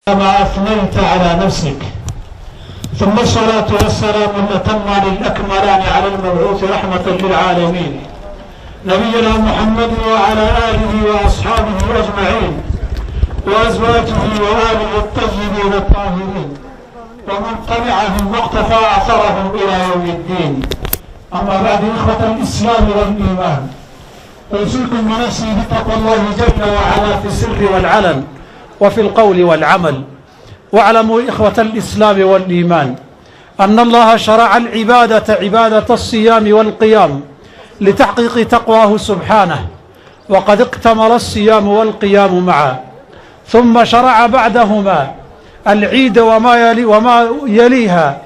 ما أثنيت على نفسك. ثم الصلاة والسلام الأتمان الأكملان على المبعوث رحمة للعالمين، نبينا محمد وعلى آله وأصحابه أجمعين وأزواجه وآله الطيبين الطاهرين ومن تبعهم واقتفى أثرهم إلى يوم الدين. أما بعد، إخوة الإسلام والإيمان، أوصيكم ونفسي بتقوى الله جل وعلا في السر والعلن وفي القول والعمل. واعلموا إخوة الإسلام والإيمان أن الله شرع العبادة، عبادة الصيام والقيام، لتحقيق تقواه سبحانه، وقد اكتمل الصيام والقيام معا. ثم شرع بعدهما العيد وما يليها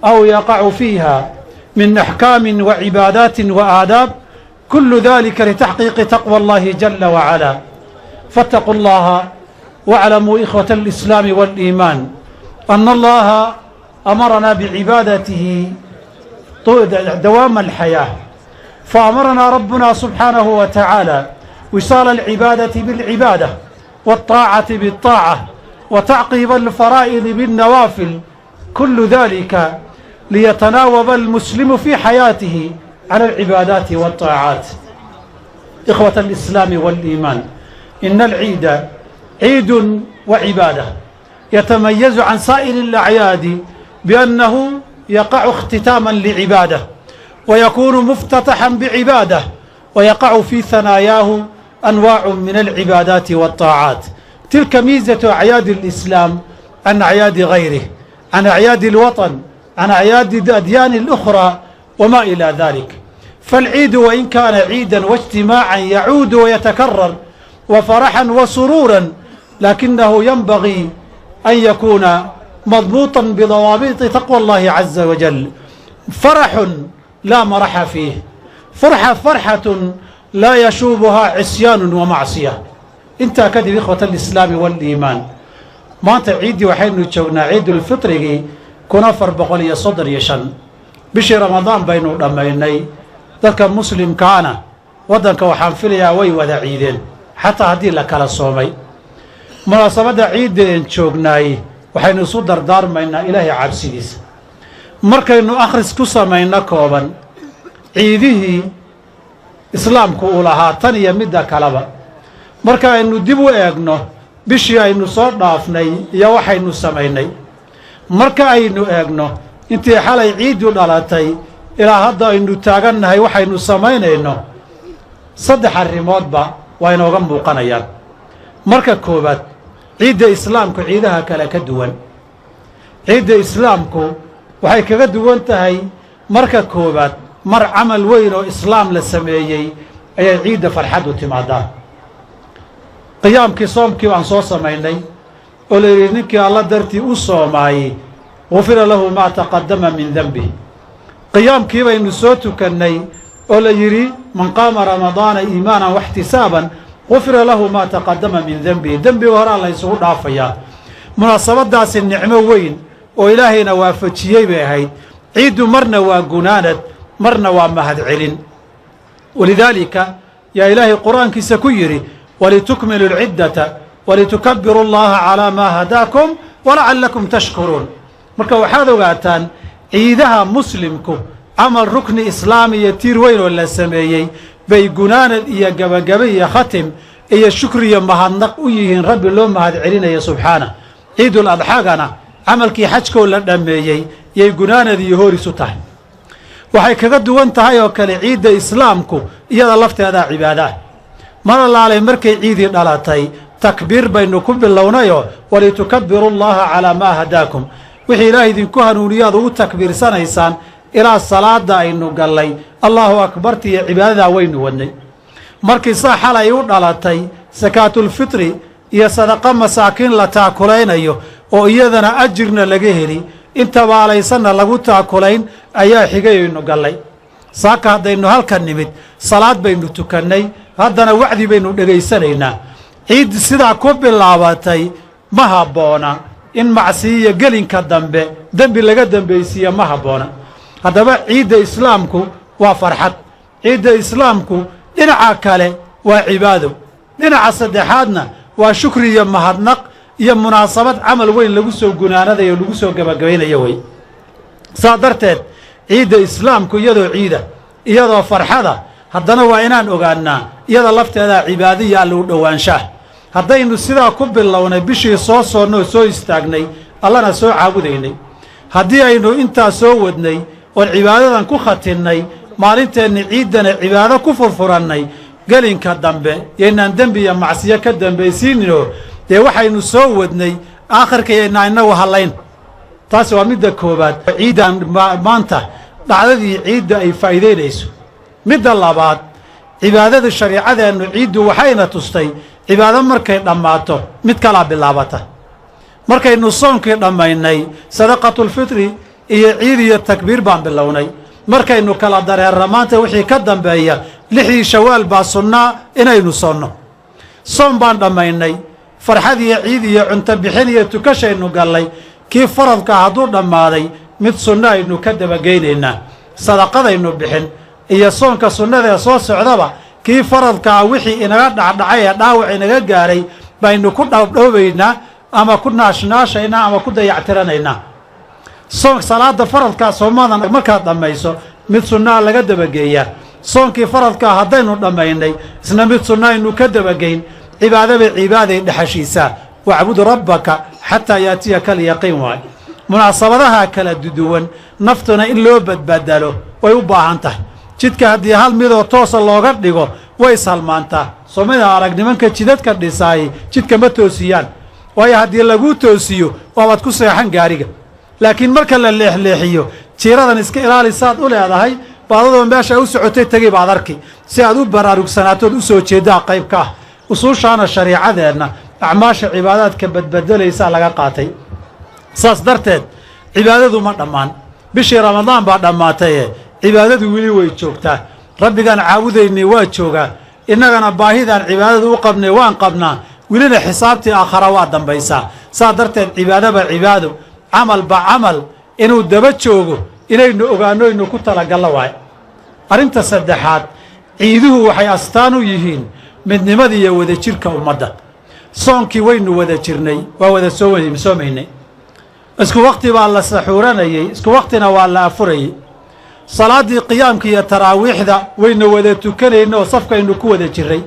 أو يقع فيها من أحكام وعبادات وآداب، كل ذلك لتحقيق تقوى الله جل وعلا. فاتقوا الله، واعلموا إخوة الإسلام والإيمان أن الله أمرنا بعبادته دوام الحياة، فأمرنا ربنا سبحانه وتعالى وصال العبادة بالعبادة، والطاعة بالطاعة، وتعقيب الفرائض بالنوافل، كل ذلك ليتناوب المسلم في حياته على العبادات والطاعات. إخوة الإسلام والإيمان، إن العيد عيد وعبادة يتميز عن سائر الأعياد بأنه يقع اختتاما لعبادة، ويكون مفتتحا بعبادة، ويقع في ثناياه أنواع من العبادات والطاعات. تلك ميزة أعياد الإسلام عن أعياد غيره، عن أعياد الوطن، عن أعياد الأديان الأخرى وما إلى ذلك. فالعيد وإن كان عيدا واجتماعا يعود ويتكرر وفرحا وسرورا، لكنه ينبغي أن يكون مضبوطا بضوابط تقوى الله عز وجل. فرح لا مرح فيه، فرحة فرحة لا يشوبها عصيان ومعصية. Intaa kadib, إخوة الإسلام والإيمان, maanta ciiddii waxaynu joognaa ciidulfitrigii 1435. Bishii Ramadaan baynu dhammaynay. Dadka muslimkaana waddanka waxaan filayaa way wada ciideen, xataa haddii la kala soomay. Munaasabadda ciiddeen joognaay waxaynu isu dardaarmaynaa Ilaahay cabsidiisa. Markaynu akhris ku samayno kooban ciidihii islaamku uu lahaa, tan iyo midda kaleba, marka aynu dib u eegno bishii aynu soo dhaafnay iyo waxaynu samaynay, marka aynu eegno intii xalay ciiddu dhalatay ilaa hadda aynu taagannahay waxaynu samaynayno, saddex arrimoodba waa inooga muuqanayaan. Marka koowaad, ciidda islaamku ciidaha kale ka duwan. Ciidda islaamku waxay kaga duwan tahay, marka koowaad, mar camal weyn oo islaam la sameeyey ayay ciidda farxaddu timaadaa. Qiyaamkii, soomkii baan soo samaynay oo la yidhi ninkii Alla dartii u soomaayey غفر له ما تقدم من ذنبه. Qiyaamkii baynu soo tukannay oo la yidhi من قام رمضان إيمانا واحتسابا غفر له ما تقدم من ذنبه. Dembiga horaa la isugu dhaafayaa. Munaasabaddaasi nicmo weyn oo Ilaahayna waafajiyey bay ahayd. Ciiddu marna waa gunaanad, marna waa mahadcelin. ولذلك yaa Ilaahay Qur-aankiisa ku yidhi: ولتكملوا العدة ولتكبروا الله على ما هداكم ولعلكم تشكرون. Marka waxaad ogaataan ciidaha muslimku camal rukni islaam iyo tiir weyn oo la sameeyey bay gunaanad iyo gabagabe iyo khatim iyo shukri iyo mahadnaq u yihiin Rabbi loo mahad celinaya subxaana. Ciidul adxaagana camalkii xajkoo la dhammeeyey yay gunaanad iyo hooris u tahay. Waxay kaga duwan tahay oo kale, ciidda islaamku iyada lafteedaa cibaadaah. Mar allaalay markay ciidii dhalatay takbiir baynu ku bilownayoo ولتكبروا الله على ما هداكم, wixii Ilaah idinku hanuuniyaad ugu takbiirsanaysaan. Ilaa salaada aynu gallay Allahu akbarta iyo cibaadadaa waynu wadnay. Markii saa xalay u dhalatay, sakaatulfitri iyo sadaqa masaakiin la taakulaynayo oo iyadana ajirna laga heli, intabaalaysanna lagu taakulayn ayaa xigayaynu gallay. Saaka haddaynu halkan nimid, salaad baynu tukannay, haddana wacdi baynu dhegaysanaynaa. Ciid sidaa ku bilaabatay ma habboona in macsiyiyo gelinka dambe dembi laga dembaysiiye, ma habboona. Haddaba ciidda islaamku waa farxad, ciidda islaamku dhinaca kale waa cibaado, dhinaca saddexaadna waa shukri iyo mahadnaq. Iyo munaasabad camal weyn lagu soo gunaanadayo, lagu soo gebagabaynayo wey. Saa darteed ciidda islaamku iyadoo ciida, iyadoo farxada, haddana waa inaan ogaannaa iyada lafteedaa cibaadiya Alla u dhowaanshaah. Haddaynu sidaa ku bilownay bishii soo soonnoo soo istaagnay, Allana soo caabudaynay, haddii aynu intaa soo wadnay oon cibaadadan ku khatinnay, maalinteenni ciiddana cibaado ku furfurannay, gelinka dambe yaynaan dembi iyo macsiyo ka dambaysiininoo dee waxaynu soo wadnay aakhirka yaynaan innagu hallayn. Taasi waa midda koowaad, ciiddan maanta dhacdadii ciidda ay faa'iidaynayso. Midda labaad, cibaadada shariicadeennu ciiddu waxayna tustay cibaado markay dhammaato mid kalaa bilaabata. Markaynu soonkii dhammaynay, sadaqatulfitri iyo ciid iyo takbiir baan bilownay. Markaynu kala dareerra maanta wixii ka dambeeya 6dii Shawaal baa sunnaa inaynu soonno. Soon baan dhammaynay, farxad iyo ciid iyo cunto bixin iyo tukashaynu gallay. Kii faradka hadduu dhammaaday, mid sunno aynu ka dabageynaynaa, sadaqadaynu bixin iyo soonka sunnadaee soo socdaba. Kii faradkaa wixii inaga dhacdhacay ee dhaawac inaga gaaray baynu ku dhowdhoobaynaa ama ku naashnaashaynaa ama ku dayactiranaynaa. Soon salaada faradkaa soomadan markaad dhammayso, mid sunnaa laga dabageeyaa. Soonkii faradkaa haddaynu dhammaynay, isna mid sunna aynu ka dabageyn. Cibaadaba cibaaday dhexashiisaa. Wacbud rabbaka xataa yaatiyaka alyaqiin. Waay munaasabadaha kala duduwan naftuna in loo badbadalo way u baahan tahay. Jidka haddii hal midoo toosa looga dhigo way ishalmaantaa. Soomida arag nimanka jidadka dhisaayey jidka ma toosiyaan, waayo haddii laguu toosiyo waabaad ku seexan gaariga. Laakiin marka la leexleexiyo, jiiradan iska ilaali saad u leedahay, baadadoo meesha u socotay tegey baad arki. Si aad u baraarugsanaato ood u soo jeeddaa qayb ka ah usuushaana shariicadeenna acmaasha cibaadaadka badbedelaysaa laga qaatay. Saas darteed cibaadadu ma dhammaan. Bishii Ramadaan baa dhammaataye, cibaadadu weli way joogtaa. Rabbigaan caabudaynay waa joogaa, innagana baahidaan cibaadadu u qabnay waan qabnaa, welina xisaabtii aakhara waa dambaysaa. Saa darteed cibaadaba cibaado, camalba camal inuu daba joogo inaynu ogaanno aynu ku talagallo waay. Arrinta saddexaad, ciiduhu waxay astaan u yihiin midnimada iyo wadajirka ummadda. Soonkii waynu wada jirnay, waa wada soomaynay, isku wakhti baa la saxuuranayey, isku wakhtina waa la afurayey. Salaaddii qiyaamka iyo taraawiixda waynu wada tukanayna oo safkaynu ku wada jirray.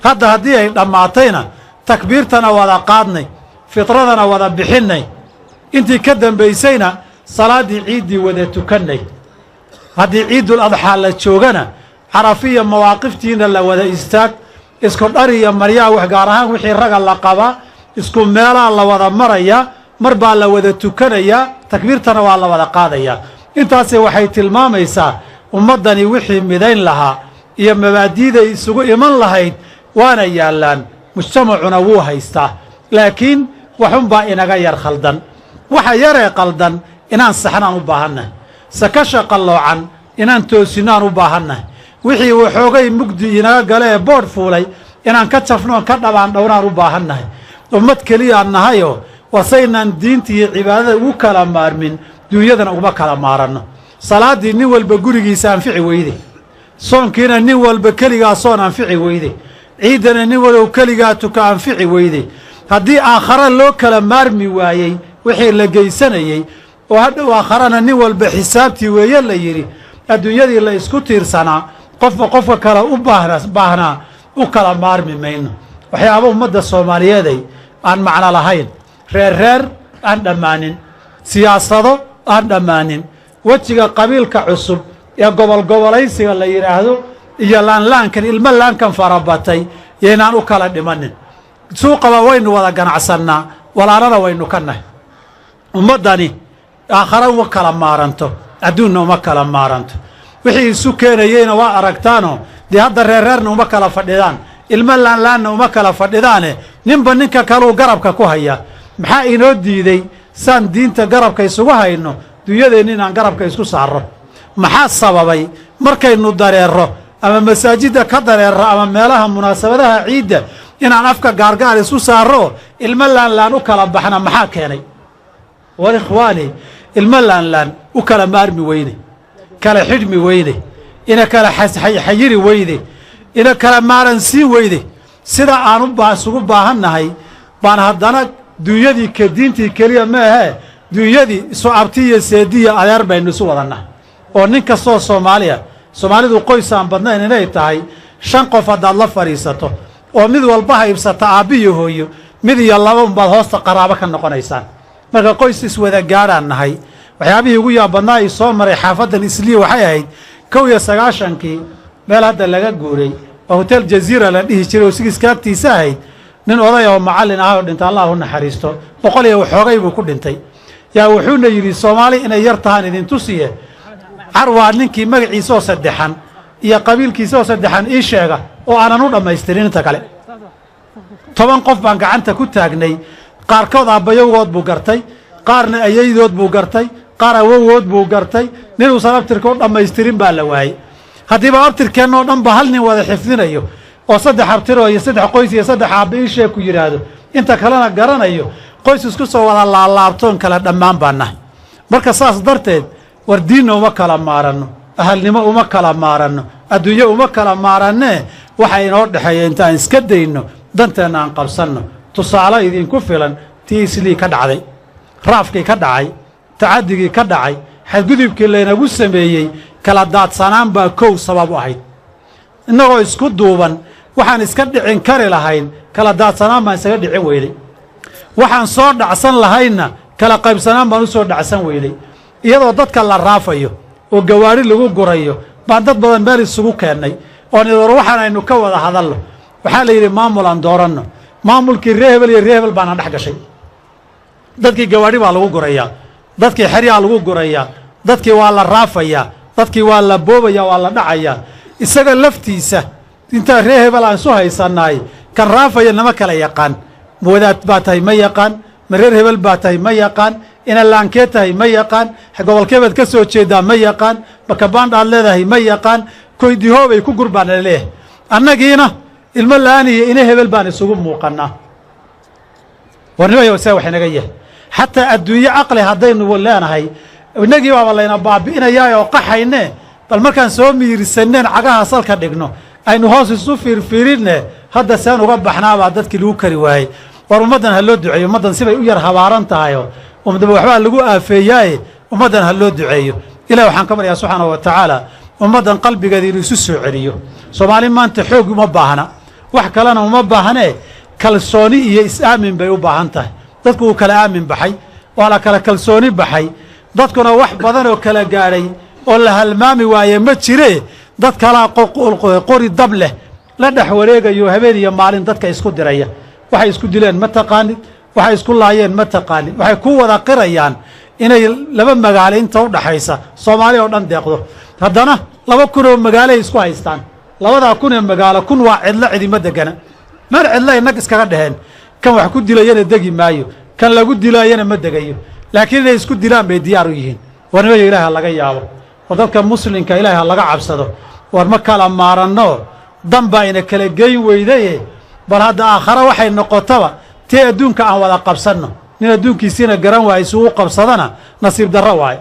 Hadda haddii ay dhammaatayna, takbiirtana wada qaadnay, fitradana wada bixinnay, intii ka dambaysayna salaaddii ciiddii wada tukannay. Haddii ciiddul adxaa la joogana, carafiya mawaaqiftiina la wada istaag, isku dhar iyo maryaa wax gaar ahaan wixii raga la qabaa, isku meelaa la wada marayaa, mar baa la wada tukanayaa, takbiirtana waa la wada qaadayaa. Intaasi waxay tilmaamaysaa ummaddani wixii midayn lahaa iyo mabaadiiday isugu iman lahayd waana yaallaan, mujtamacuna wuu haystaa. Laakiin waxunbaa inaga yar khaldan. Waxa yaree qaldan inaan saxnaan u baahannahay, sakasha qalloocan inaan toosinaan u baahannahay, wixii waxoogay mugdi inaga gale ee boodh fuulay inaan ka jafnoon ka dhabaan dhownaan u baahannahay. Ummad keliyaan nahayoo wasaynaan diinta iyo cibaadada ugu kala maarmin, duunyadana uguma kala maaranno. Salaaddii nin walba gurigiisa anfici weyde, soonkiina nin walba keligaa soon anfici weyde, ciiddana nin walow keligaa tuka anfici weyde. Haddii aakhare loo kala maarmi waayey wixii la geysanayey, oo hadhow aakharana nin walba xisaabtii weeye la yidhi, adduunyadii la isku tiirsanaa, qofba qofka kale u baahnaa, u kala maarmi mayno. Waxyaaba ummadda soomaaliyeeday aan macno lahayn, reer reer aan dhammaanin, siyaasado aan dhammaanin, wejiga qabiilka cusub ee gobol gobolaysiga la yidhaahdo iyo laanlaankan ilmo laankan farabatay yaynaan u kala dhimanin. Suuqaba waynu wada ganacsannaa, walaalana waynu ka nahay. Ummaddani aakhare uma kala maaranto, adduunna uma kala maaranto. Wixii isu keenayeyna waa aragtaanoo dee hadda reerreerna uma kala fadhidaan, ilmo laanlaanna uma kala fadhidaane, ninba ninka kaluu garabka ku hayaa. Maxaa inoo diiday saan diinta garabka isugu hayno dunyadeenna inaan garabka isku saarro? Maxaa sababay markaynu dareerro ama masaajidda ka dareerro ama meelaha munaasabadaha ciidda inaan afka gaargaar isu saarro, ilmo laanlaan u kala baxna? Maxaa keenay? War ikhwaani, ilmo laanlaan u kala maarmi weyne, kala xidhmi weyne, ina kala xayiri weyde, ina kala maaransiin weyde. Sida aan isugu baahannahay baan haddana Dunyadii ka diintii keliya ma ahee, dunyadii isu abti iyo seediya adeer baynu isu wadanna. Oo nin kastoo Soomaaliya, Soomaalidu qoys aan badnayn inay tahay, 5 qof haddaad la fadhiisato oo mid walba haybsata aabbiyo hooyo, mid iyo laba unbaad hoosta qaraabo ka noqonaysaan. Marka qoys iswada gaadhaan nahay. Waxyaabihii ugu yaab badnaa ay soo maray xaafaddan Islii waxay ahayd 91-kii, meel hadda laga guuray oo Hotel Jaziira la dhihi jiray oo sigiiska agtiisa ahayd. Nin oday oo macallin ah oo dhinta, Allah u naxariisto, 100 iyo waxoogay buu ku dhintay, yaa wuxuuna yidhi: "Soomaali inay yar tahaan idin tusiye, carwaa ninkii magaciisa oo saddexan iyo qabiilkiisa oo saddexan ii sheega oo aanan u dhammaystirin inta kale." 10 qof baan gacanta ku taagnay. Qaarkood aabbayowgood buu gartay, qaarna ayaydood buu gartay, qaar awowood buu gartay. Ninuusan abtirka u dhammaystirin baa la waayey. Haddiiba abtirkeennoo dhan ba hal nin wada xifdinayo oo 3 abtiroo iyo 3 qoys iyo 3 aabba ii sheeg ku yidhaahdo, inta kalena garanayo, qoys isku soo wada laalaabtoon kala dhammaan baa nahay. Marka saas darteed, war diinna uma kala maaranno, ahalnimo uma kala maaranno, adduunyo uma kala maarannee, waxa inoo dhexeeya intaan iska dayno danteenna aan qabsanno. Tusaale idinku filan tii Islii ka dhacday, raafkii ka dhacay, tacadigii ka dhacay, xadgudubkii laynagu sameeyey, kala daadsanaan baa kow sabab u ahayd. Innagoo isku duuban waxaan iska dhicin kari lahayn, kala daadsanaan baan isaga dhicin weynay. Waxaan soo dhacsan lahaynna kala qaybsanaan baan u soo dhacsan weynay. Iyadoo dadka la raafayo oo gawaari lagu gurayo baan dad badan meel isugu keennay oo nidor waxaan aynu ka wada hadalno. Waxaa la yidhi maamul aan dooranno. Maamulkii ree hebel iyo ree hebel baana dhex gashay. Dadkii gawaadhi baa lagu gurayaa, dadkii xeryaa lagu gurayaa, dadkii waa la raafayaa, dadkii waa la boobaya, waa la dhacayaa. Isaga laftiisa intaa ree hebel aan isu haysannaay, kan raafaya nama kala yaqaan. Ma wadaad baa tahay? Ma yaqaan. Ma reer hebel baa tahay? Ma yaqaan. Ina laankee tahay? Ma yaqaan. Gobolkee baad ka soo jeedaa? Ma yaqaan. Ma kabaandhaad leedahay? Ma yaqaan. Koydihoobay ku gur baan laleeyahay. Annagiina ilmo la'aan iyo ina hebel baan isugu muuqannaa. Warnimayo, saa wax inaga yahay xataa adduunye caqli haddaynu leenahay, innagii baaba layna baabi'inayaa oo qaxayne. Bal markaan soo miirsaneen cagaha salka dhigno, aynu hoos isu fiirfiirinne, hadda seen uga baxnaabaa dadkii lagu kari waayey. War ummaddan ha loo duceeyo. Ummaddan sibay u yar habaaran tahayo ummadaba waxbaa lagu aafeeyaaye, ummaddan ha loo duceeyo. Ilahi waxaan ka baryaa subxaanahu wa tacaala ummaddan qalbigeeda inuu isu soo celiyo. Soomaali maanta xoog uma baahna, wax kalena uma baahnee, kalsooni iyo is-aamin bay u baahan tahay. Dadku wuu kala aamin baxay, waa la kala kalsooni baxay. Dadkuna wax badan oo kala gaadhay oo la halmaami waaye ma jire. Dad kalaa qori dab leh la dhex wareegayo habeen iyo maalin dadka isku diraya. Waxay isku dileen ma taqaanid, waxay isku laayeen ma taqaanid. Waxay ku wada qirayaan inay laba magaalo inta u dhaxaysa Soomaaliya oo dhan deeqdo. Haddana 2000 oo magaaloay isku haystaan. 2000 ee magaalo, 1000 waa cidlo, cidima degana, meel cidlo inag iskaga dheheen. Kan wax ku dilayana degi maayo, kan lagu dilaayana ma degayo, laakiin inay isku dilaan bay diyaar u yihiin. Warnimayo, ilahi ha laga yaabo. War dadka muslimka ilahi ha laga cabsado. War ma kala maaranno, dan baa ina kala geyn weydaye. Bal hadda aakhare waxay noqotaba tii adduunka aan wada qabsanno. Nin adduunkiisiina garan waaye si uu qabsadana nasiib darro waaye.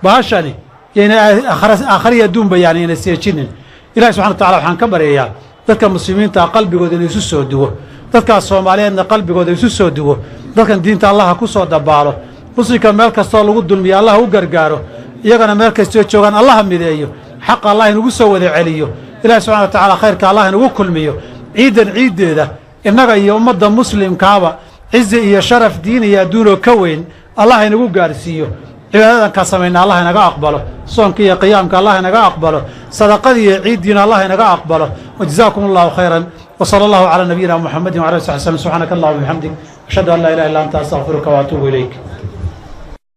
Bahashani yayna aakhariya adduunba yaani ina seejinin. Ilahi subxana wa tacala waxaan ka baryayaa dadka muslimiinta qalbigooda inuu isu soo duwo, dadkaas Soomaaliyeedna qalbigooda isu soo duwo, dadkan diinta Allaha ku soo dabaalo. Muslimka meel kastoo lagu dulmiyo Allaha u gargaaro, iyagana meel kastoo joogaan Allaha mideeyo, xaqa Allah inugu soo wada celiyo. Ilahi subxana wa tacala khayrka Allah inugu kulmiyo. Ciiddan ciiddeeda innaga iyo ummadda muslimkaaba cizi iyo sharaf diin iyo adduunoo ka weyn Allah inagu gaarsiiyo. Cibaadadan ka samayna Allah inaga aqbalo, soonka iyo qiyaamka Allah inaga aqbalo, sadaqadii iyo ciiddiina Allah inaga aqbalo. Wajazaakum allahu khayran wa sala allahu calaa nabiyina Muxamedin wala sali slm. Subxaanaka allahuma bixamdik, ashhadu an laa ilaha illa anta, astaqfiruka wa atuubu ilayk.